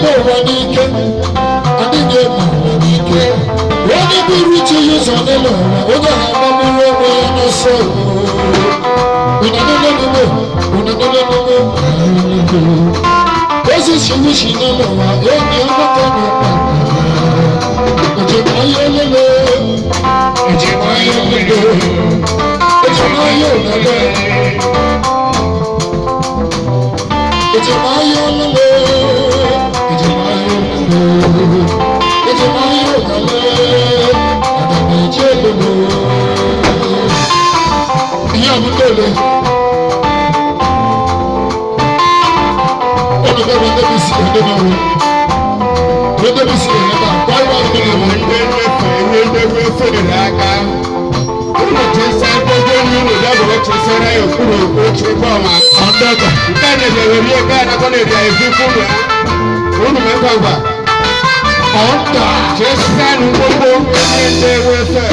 Eme ụwa n'ike, adịghị eme ụwa n'ike. Onye buru chi ya ụzọ n'elu ụwa, onye ha agbagburu onwe ya n'ọsọ. Unanụlọnụmụ, unanụlọnụmụ, osisi n'elu ụwa, enyi ọgbakọ n'ụkpa. Njem ahịa olele, njem ahịa olele, njem ahịa olele. Njem ahịa olele, njem ahịa olele, njem ahịa olele, aga m eje olele. Ihe a bụ ndị ole? Ụnụ bịara ndị bụ isi ndị nọrọ. Ndị bụ isi ebe a, gwa ịwa ndị nọrọ. Ndị mmefu ihe ndị mmefu dịrị aka. Ụlọ chesa gbogbo ní ụlọ jábọ̀ chesa náà yóò kúrò ojú bọ̀ wọn. Ọ̀ndọ̀gà. Nke a na-ere rie nke a nakọ na-eri efi kwuru ya. Unu mekwa ngwa. Ọ̀ndà. Chesa nu gbogbo ihe ndị mmefu.